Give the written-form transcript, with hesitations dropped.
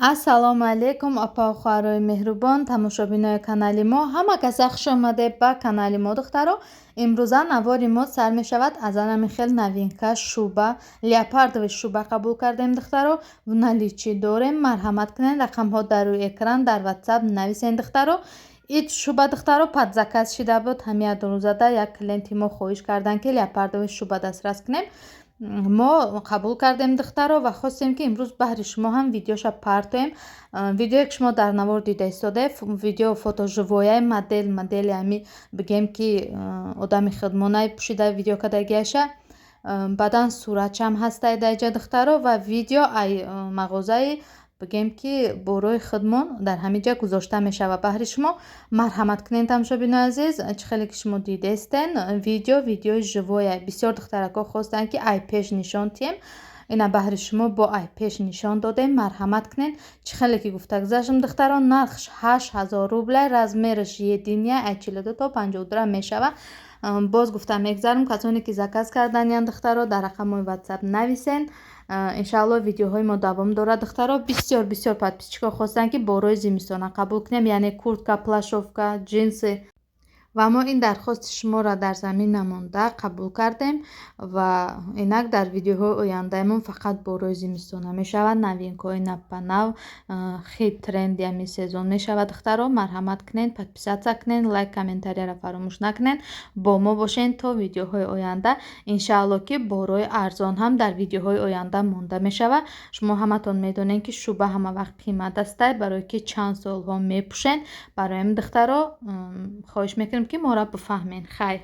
Ассалому алайкум, апа, хоҳарои меҳрубон, тамошобинои канали мо. Ҳама каса хуш омадед ба канали мо, духтаро. Имрӯза навори мо сар мешавад аз анами хел новинка шуба, леопардовый шуба қабул кардем, духтаро. В наличии дорем, марҳамат кунед, рақамҳо дар рӯи экран, дар Ватсап нависен, духтаро. Ит шуба, духтаро, под заказ шида буд. Ҳамин рӯзада як клиенти мо хоҳиш карданд, ки леопардовый шуба дастрас кунем. Мо қабул кардем, духтаро, ва хостем, ки имрӯз баҳри шумо ҳам видеоша партоем. Видеое ки шумо дар навор дида истодаед, видео фото живояи модель, модели ҳами бигем, ки одами хидмонай пӯшида видео кардагиаша. Баъдан суратчаам ҳастай дар духтаро, ва видео ай мағозаи бигем, ки борои хидмон дар ҳамин ҷа гузошта мешавад баҳри шумо. Марҳамат кунед, тамошобинои азиз. Чӣ хеле ки шумо дидестен, видео видеои живоя. Бисёр духтаракҳо хостанд, ки ай пеш нишон диҳем. Ина баҳри шумо бо ай пеш нишон додем. Марҳамат кунед. Чӣ хеле ки гуфта гузаштам, духтаро, нархш 8000 рублей, размераш единия, ай 42 то 52 мешавад. Боз гуфта мегзарам, касоне ки заказ карданиянд, духтаро, дар рақамҳои Ватсап нависен. Иншаалло, видеоҳои мо давом дорад, духтаро. Бисёр бисёр подписчикҳо хостанд, ки борои зимистона қабул кунем, яъне куртка, плащовка, ҷинсы, ва мо ин дархости шуморо дар замин намонда қабул кардем. Ва инак дар видеоҳои ояндаамон фақат борои зимистона мешавад, новинкаҳои навбанав, хит, тренди ҳамин сезон мешавад. Духтаро, марҳамат кунед, подписаться кунед, лайк, комментарияро фаромӯш накунед, бо мо бошед то видеоҳои оянда. Иншаалло, ки борои арзон ҳам дар видеоҳои оянда монда мешавад. Шумо ҳаматон медонед, ки шуба ҳама вақт қимат астай, барое ки чанд солҳо мепӯшед. Барои ҳамин, духтаро, хоҳиш мекунем, ки моро бифаҳмед. Хайр.